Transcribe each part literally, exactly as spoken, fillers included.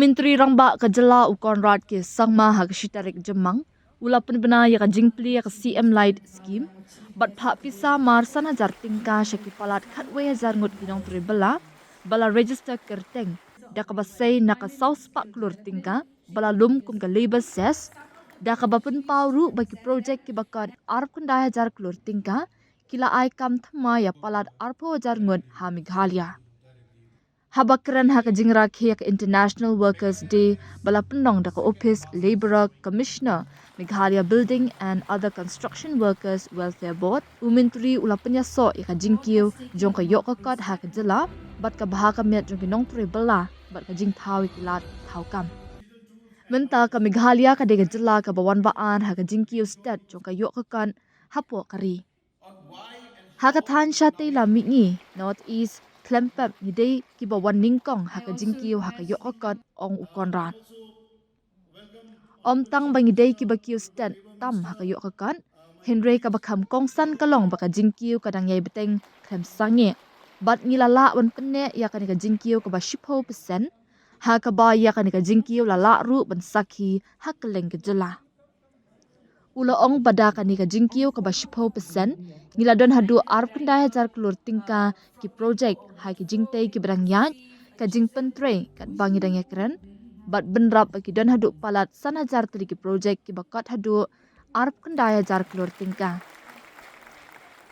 Myntri Rangbah ka jylla u Conrad K Sangma ha ka shi tarik Jymmang u la pynbna ïa ka jingplie ïa ka C M Light Scheme bad phah pisa mar san hajar tyngka sha ki palat khatwei hajar ngut ki nongtrei bylla ba la register kyrteng da kaba sei na ka saw spah klur tyngka ba la lum kum ka labour cess, da kaba pynpaw ruh ba ki projek kiba kot arphew khyndai hajar klur tyngka ki la ai kam thymmai ïa palat arphew hajar ngut ha Meghalaya. Haba kren ha ka jingrakhe ïa ka International Workers Day ba la pynlong da ka Office Labourer Commissioner, Meghalaya Building and Other Construction Workers Welfare Board, u Myntri u la pynïasoh ïa ka jingkiew jong ka ïoh ka kot ha ka jylla bad ka bha ka miat jong ki nongtrei bylla bad ka jingthaw ïa ki lad thaw kam. Mynta ka Meghalaya ka dei ka jylla kaba wan ba ar ha ka jingkiew stet jong ka ïoh ka kot hapoh ka ri. Ha ka thaiñ shatei lam mihngi, North East, khlem pep ngi dei kiba wan nyngkong ha ka jingkiew ha ka ïoh ka kot, ong u Conrad. Ym tang ba ngi dei kiba kiew stet tam ha ka ïoh ka kot, hynrei kaba kham kongsan ka long ba ka jingkiew ka dang ïai bteng khlem sangeh bad ngi la lah ban pynneh ïa kane ka jingkiew kaba shiphew percent, ha kaba ïa kane ka jingkiew la lah ruh ban sakhi ha kylleng ka jylla. U la ong ba da kane ka jingkiew kaba shiphew percent ngi la don haduh arphew khyndai hajar klur tyngka ki projek ha ki jingtei kiba dang ïaid, ka jingpyntrei katba ngi dang ïakren bad bynrap ba ki don haduh palat san hajar tylli ki projek kiba kot haduh arphew khyndai hajar klur tyngka.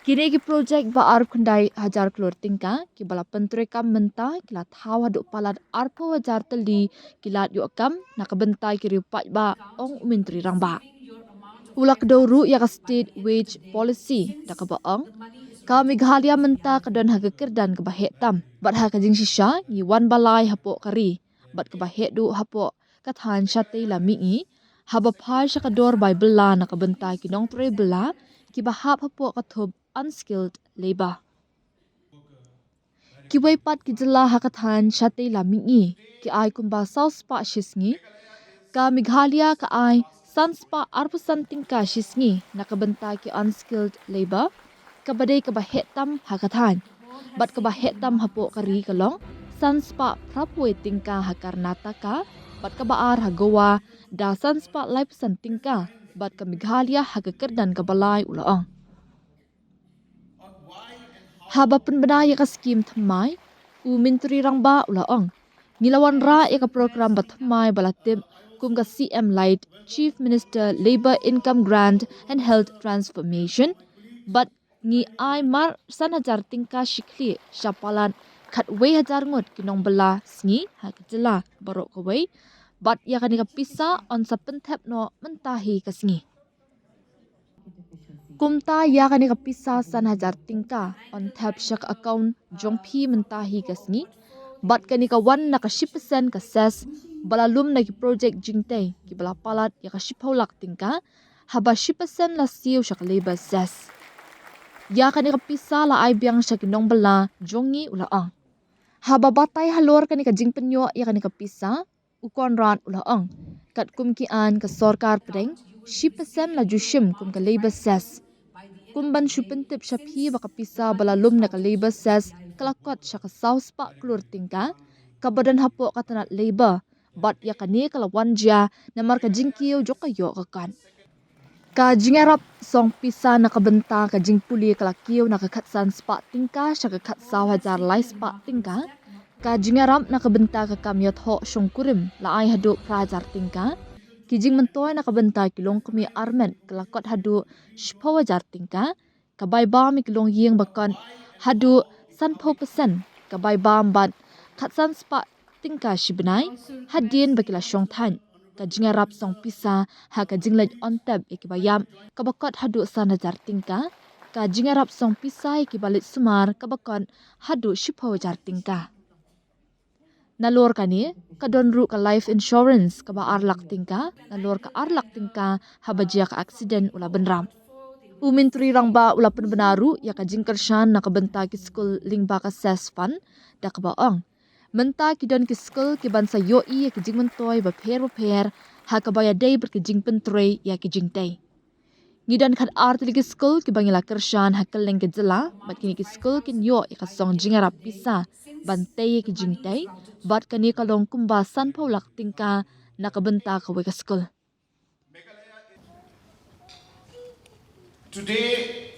Kine ki projek ba arphew khyndai hajar klur tyngka kiba la pyntrei kam mynta ki la thaw haduh palat arphew hajar tylli ki lad ïoh kam na ka bynta ki riewpaidbah, ong u Myntri Rangbah. U la kdew ruh ïa ka State Wage Policy da kaba ong ka Meghalaya mynta ka don ha ka kyrdan kaba heh tam bad ha ka jingshisha ngi wan ba lai hapoh ka ri bad kaba heh duh hapoh ka thaiñ shatei lam mihngi, haba phai sha ka dor bai bylla na ka bynta ki nongtrei bylla kiba hap hapoh ka thup unskilled labour. Kiwei pat ki jylla ha ka thaiñ shatei lam mihngi ki ai kumba saw spah shi sngi, ka Meghalaya ka ai san spah arphew san tyngka shi sngi na ka bynta ki unskilled labour, kaba dei kaba heh tam ha ka thaiñ. Bad kaba heh tam hapoh ka ri ka long san spah phraphew tyngka ha Karnataka, bad kaba ar ha Goa da san spah laiphew san tyngka, bad ka Meghalaya ha ka kyrdan kaba lai, u la ong. Haba pynbna ïa ka skim thymmai, u Myntri Rangbah u la ong, ngi la wanrah ïa ka program ba thymmai ba la tip kum ka C M Light, Chief Minister Labour Income Grant and Health Transformation, bad ngi ai mar san hajar tyngka shi khlieh sha palat khatwei hajar ngut ki nongbylla sngi ha ka jylla baroh kawei, bad ïa kane ka pisa yn sa pynthep noh mynta hi ka sngi. Kumta ïa kane ka pisa san hajar tyngka yn thep sha ka account jong phi mynta hi ka sngi, bad kane ka wan na ka shi percent ka cess ba la lum na ki projek jingtei kiba la palat ïa ka shiphew lak tyngka, haba shi percent la siew sha ka labour cess. Ïa kane ka pisa la ai biang sha ki nongbylla jong ngi, u la ong. Haba batai halor kane ka jingpynïoh ïa kane ka pisa, u Conrad u la ong, katkum ki aiñ ka sorkar pdeng, shi percent la ju shim kum ka labour cess. Kum ban shu pyntip sha phi ba ka pisa ba la lum na ka labour cess ka la kot sha ka saw spah klur tyngka kaba don hapoh ka tnat labour, bad ïa kane ka la wan jia namar ka jingkiew jong ka ïoh ka kot. Ka jingïarap song pisa na ka bynta ka jingpule ka la kiew na ka khatsan spah tyngka sha ka khatsaw hajar lai spah tyngka. Ka jingïarap na ka bynta ka kam ïathoh shongkurim la ai haduh phra hajar tyngka. Ki jingmyntoi na ka bynta ki longkmie armet ka la kot haduh shiphew hajar tyngka. Ka bai bam ïa ki longïing ba kot haduh sanphew percent, ka bai bam bad khatsan spah tyngka shi bnai hadien ba ki la shong thaiñ. Ka jingïarap song pisa ha ka jingleit on tep ïa kiba ïap kaba kot haduh san hajar tyngka. Ka jingïarap song pisa ïa kiba leit sumar kaba kot haduh shiphew hajar tyngka. Nalor kane, ka don ruh ka life insurance kaba ar lak tyngka nalor ka ar lak tyngka haba jia ka accident, u la bynrap. U Myntri Rangbah u la pynbna ruh ïa ka jingkyrshan na ka bynta ki skul lyngba ka cess fund, da kaba ong, mynta ki don ki skul ki ban sa ïohi ïa ki jingmyntoi bapher bapher ha kaba ïadei bad ki jingpyntrei ïa ki jingtei. Ngi don khatar tylli ki skul kiba ngi la kyrshan ha kylleng ka jylla, bad kine ki skul kin ïoh ïa ka song jingïarap pisa ban tei ïa ki jingtei, bad kane ka long kumba sanphew lak tyngka na ka bynta kawei ka skul. Today,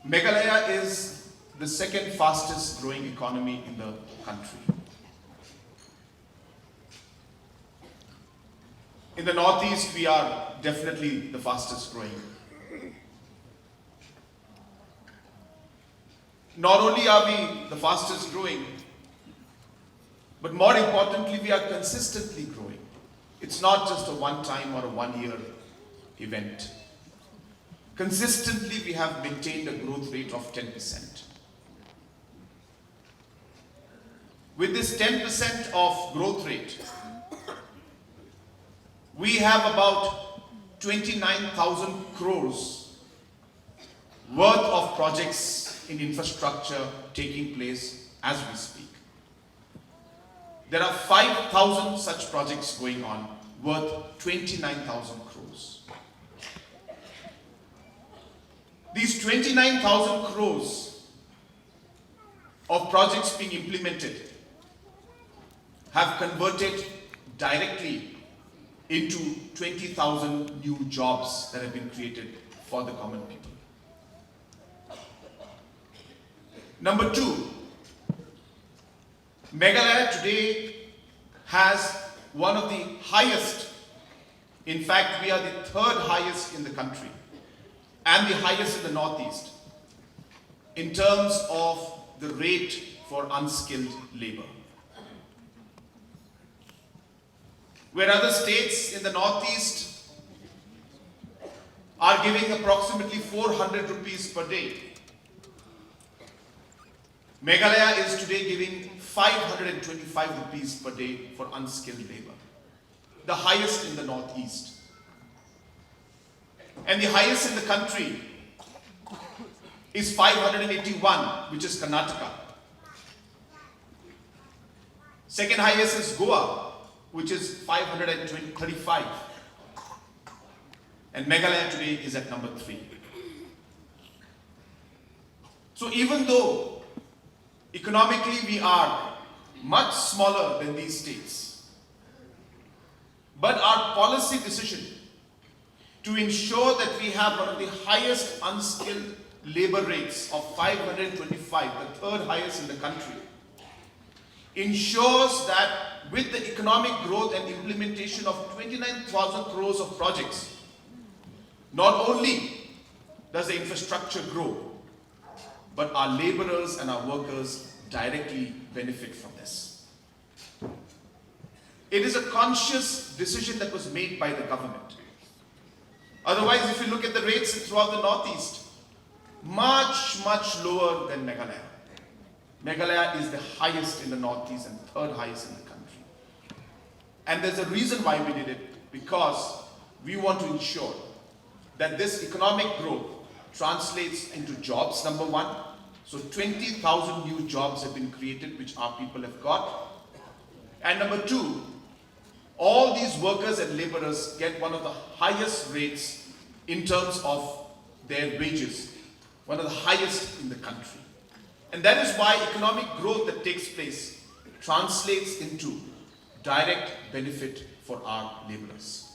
Meghalaya is the second fastest growing economy in the country. In the Northeast, we are definitely the fastest growing. Not only are we the fastest growing, but more importantly, we are consistently growing. It's not just a one time or a one year event. Consistently, we have maintained a growth rate of ten percent. With this ten percent of growth rate, we have about twenty-nine thousand crores worth of projects in infrastructure taking place as we speak. There are five thousand such projects going on worth twenty-nine thousand crores. These twenty-nine thousand crores of projects being implemented have converted directly into twenty thousand new jobs that have been created for the common people. Number two, Meghalaya today has one of the highest, in fact, we are the third highest in the country and the highest in the Northeast in terms of the rate for unskilled labor. Where other states in the Northeast are giving approximately four hundred rupees per day, Meghalaya is today giving five hundred and twenty-five rupees per day for unskilled labor, the highest in the Northeast. And the highest in the country is five hundred and eighty-one, which is Karnataka. Second highest is Goa, which is five hundred and thirty-five. And Meghalaya today is at number three. So even though economically we are much smaller than these states, but our policy decision to ensure that we have one of the highest unskilled labor rates of five hundred twenty-five, the third highest in the country, ensures that with the economic growth and implementation of twenty-nine thousand crores of projects, not only does the infrastructure grow, but our laborers and our workers directly benefit from this. It is a conscious decision that was made by the government. Otherwise, if you look at the rates throughout the Northeast, much, much lower than Meghalaya. Meghalaya is the highest in the Northeast and third highest in the country. And there's a reason why we did it, because we want to ensure that this economic growth translates into jobs, number one. So twenty thousand new jobs have been created, which our people have got. And number two, all these workers and laborers get one of the highest rates in terms of their wages, one of the highest in the country. And that is why economic growth that takes place translates into direct benefit for our laborers.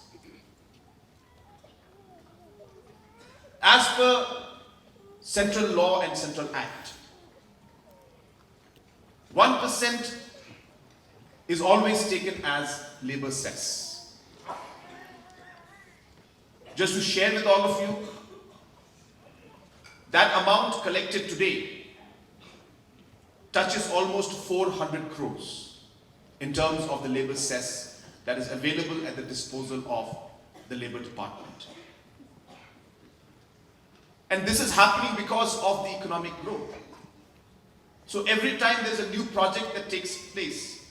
As per Central Law and Central Act, one percent is always taken as labor cess. Just to share with all of you, that amount collected today touches almost four hundred crores in terms of the labor cess that is available at the disposal of the Labour Department. And this is happening because of the economic growth. So every time there's a new project that takes place,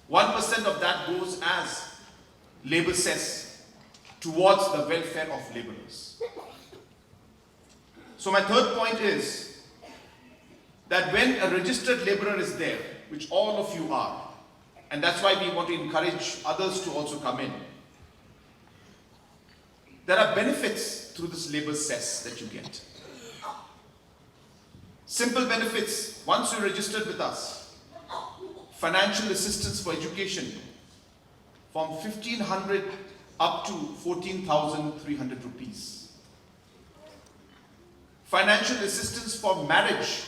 one percent of that goes as labor cess towards the welfare of laborers. So my third point is that when a registered laborer is there, which all of you are, and that's why we want to encourage others to also come in, there are benefits through this labor cess that you get. Simple benefits, once you're registered with us, financial assistance for education from fifteen hundred up to fourteen thousand three hundred rupees. Financial assistance for marriage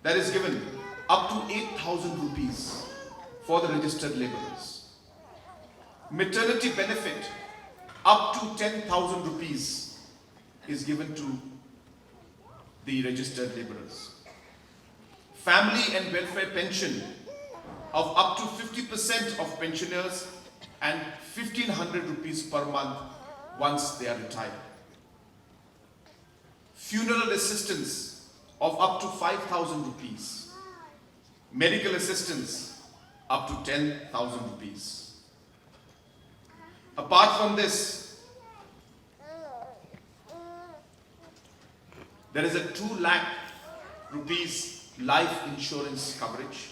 that is given up to eight thousand rupees for the registered laborers. Maternity benefit up to ten thousand rupees is given to the registered laborers. Family and welfare pension of up to fifty percent of pensioners and fifteen hundred rupees per month once they are retired. Funeral assistance of up to five thousand rupees. Medical assistance up to ten thousand rupees. Apart from this, there is a two lakh rupees life insurance coverage.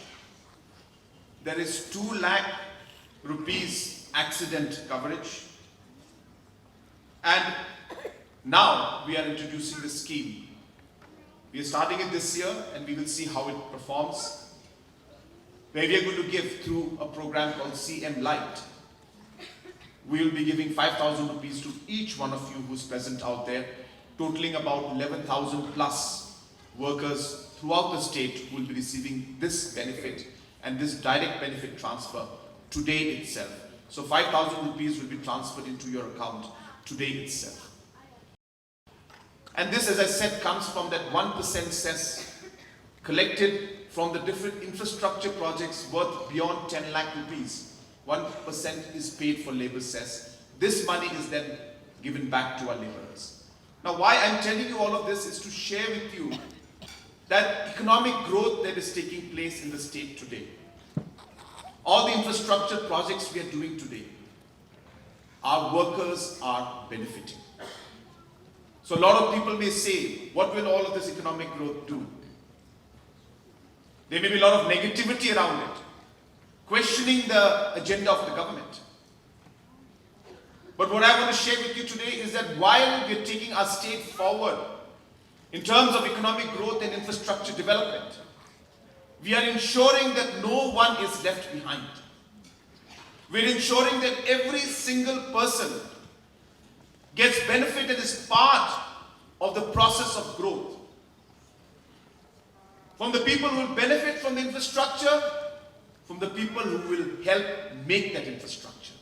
There is two lakh rupees accident coverage. And now we are introducing the scheme. We are starting it this year and we will see how it performs. Where we are going to give through a program called C M Light. We will be giving five thousand rupees to each one of you who's present out there, totaling about eleven thousand plus workers throughout the state who will be receiving this benefit and this direct benefit transfer today itself. So five thousand rupees will be transferred into your account today itself. And this, as I said, comes from that one percent cess collected from the different infrastructure projects worth beyond ten lakh rupees. One percent is paid for labor cess. This money is then given back to our laborers. Now, why I'm telling you all of this is to share with you that economic growth that is taking place in the state today. All the infrastructure projects we are doing today, our workers are benefiting. So a lot of people may say, "What will all of this economic growth do?" There may be a lot of negativity around it, questioning the agenda of the government. But what I want to share with you today is that while we are taking our state forward in terms of economic growth and infrastructure development, we are ensuring that no one is left behind. We're ensuring that every single person gets benefit and is part of the process of growth. From the people who will benefit from the infrastructure, from the people who will help make that infrastructure.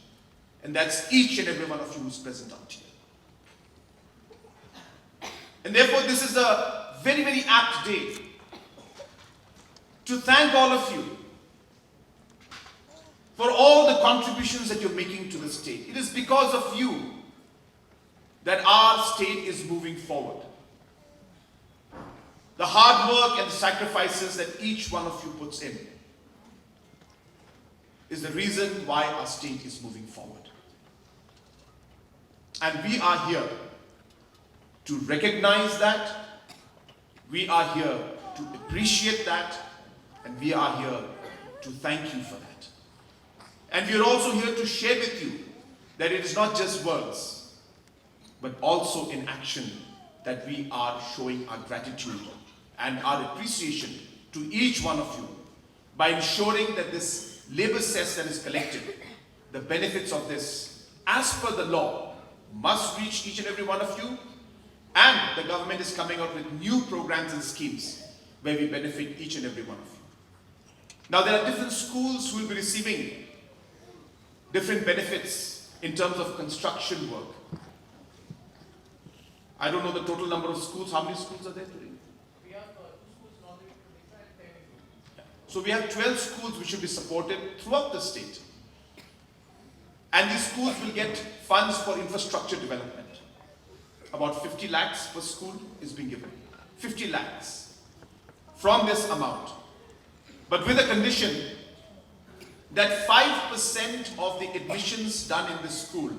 And that's each and every one of you who's present out here. And therefore, this is a very, very apt day to thank all of you for all the contributions that you're making to the state. It is because of you that our state is moving forward. The hard work and the sacrifices that each one of you puts in is the reason why our state is moving forward. And we are here to recognize that, we are here to appreciate that, and we are here to thank you for that. And we are also here to share with you that it is not just words, but also in action that we are showing our gratitude and our appreciation to each one of you by ensuring that this labor cess that is collected, the benefits of this, as per the law, must reach each and every one of you. And the government is coming out with new programs and schemes where we benefit each and every one of you. Now, there are different schools who will be receiving different benefits in terms of construction work. I don't know the total number of schools. How many schools are there today? So we have twelve schools which will be supported throughout the state. And these schools will get funds for infrastructure development. About fifty lakhs per school is being given. Fifty lakhs from this amount. But with a condition that five percent of the admissions done in this school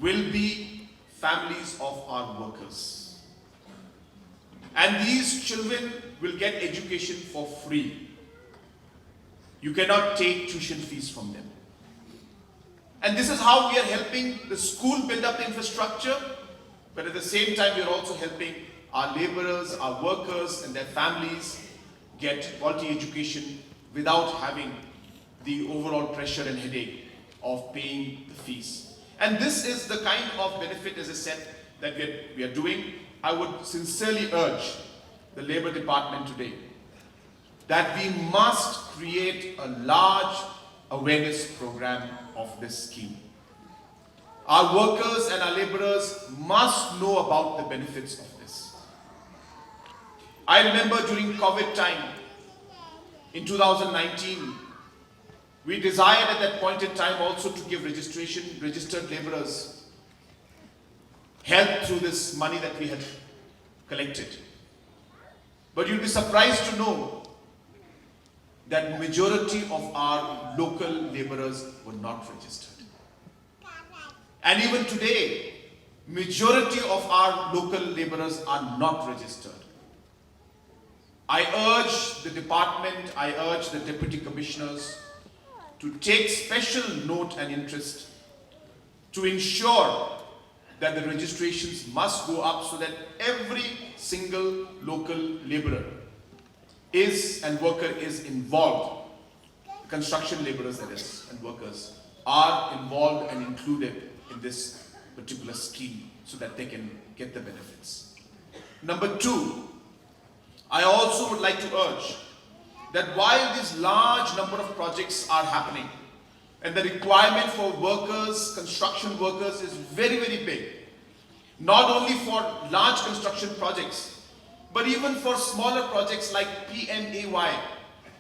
will be families of our workers. And these children will get education for free. You cannot take tuition fees from them. And this is how we are helping the school build up the infrastructure. But at the same time, we are also helping our laborers, our workers, and their families get quality education without having the overall pressure and headache of paying the fees. And this is the kind of benefit, as I said, that we are, we are doing. I would sincerely urge the Labour Department today that we must create a large awareness program of this scheme. Our workers and our laborers must know about the benefits of this. I remember during COVID time in two thousand nineteen, we desired at that point in time also to give registration, registered laborers help through this money that we had collected. But you'll be surprised to know that majority of our local laborers were not registered. And even today, majority of our local laborers are not registered. I urge the department, I urge the deputy commissioners to take special note and interest to ensure that the registrations must go up so that every single local laborer is and worker is involved, construction laborers, that is, and workers are involved and included in this particular scheme so that they can get the benefits. Number two, I also would like to urge that while this large number of projects are happening and the requirement for workers, construction workers, is very, very big, not only for large construction projects, but even for smaller projects like P M A Y,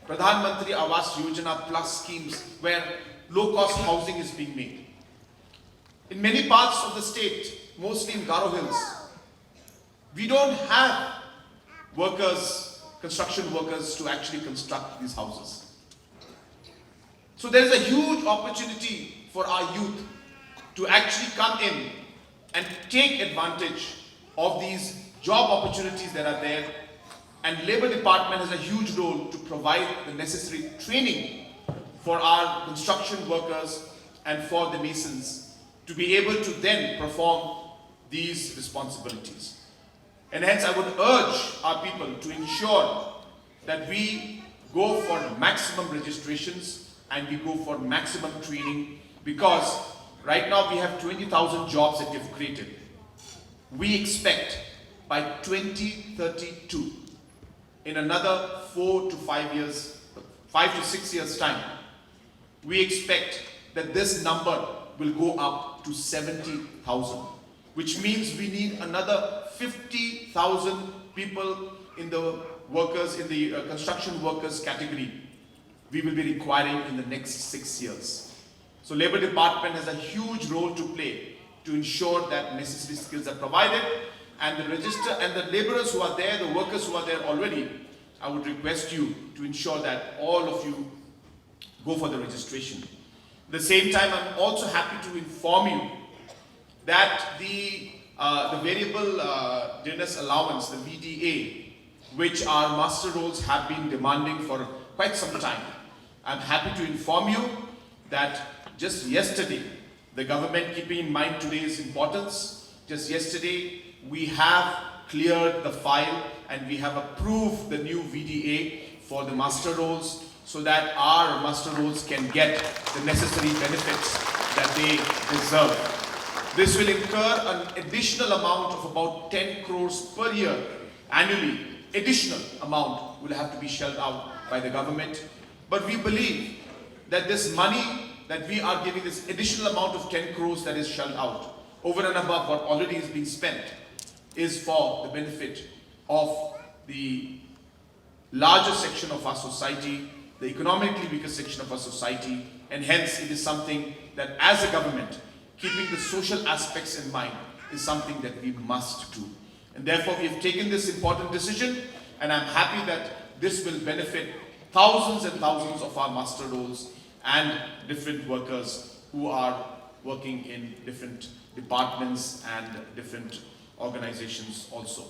Pradhan Mantri Awas Yojana Plus schemes, where low-cost housing is being made. In many parts of the state, mostly in Garo Hills, we don't have workers, construction workers, to actually construct these houses. So there's a huge opportunity for our youth to actually come in and take advantage of these job opportunities that are there. And Labour Department has a huge role to provide the necessary training for our construction workers and for the masons to be able to then perform these responsibilities. And hence, I would urge our people to ensure that we go for maximum registrations and we go for maximum training, because right now we have twenty thousand jobs that we have created. We expect by twenty thirty-two, in another four to five years, five to six years' time, we expect that this number will go up to seventy thousand, which means we need another fifty thousand people in the workers, in the, uh, construction workers category we will be requiring in the next six years. So Labour Department has a huge role to play to ensure that necessary skills are provided, and the register and the labourers who are there, the workers who are there already, I would request you to ensure that all of you go for the registration. At the same time, I'm also happy to inform you that the, uh, the variable, uh, dearness allowance, the V D A, which our muster rolls have been demanding for quite some time, I'm happy to inform you that just yesterday, the government, keeping in mind today's importance, just yesterday, we have cleared the file and we have approved the new V D A for the muster rolls, so that our muster rolls can get the necessary benefits that they deserve. This will incur an additional amount of about ten crores per year annually. Additional amount will have to be shelled out by the government. But we believe that this money that we are giving, this additional amount of ten crores that is shelled out over and above what already is being spent, is for the benefit of the larger section of our society, the economically weaker section of our society, and hence it is something that, as a government, keeping the social aspects in mind, is something that we must do. And therefore, we have taken this important decision, and I'm happy that this will benefit thousands and thousands of our muster rolls and different workers who are working in different departments and different organizations also.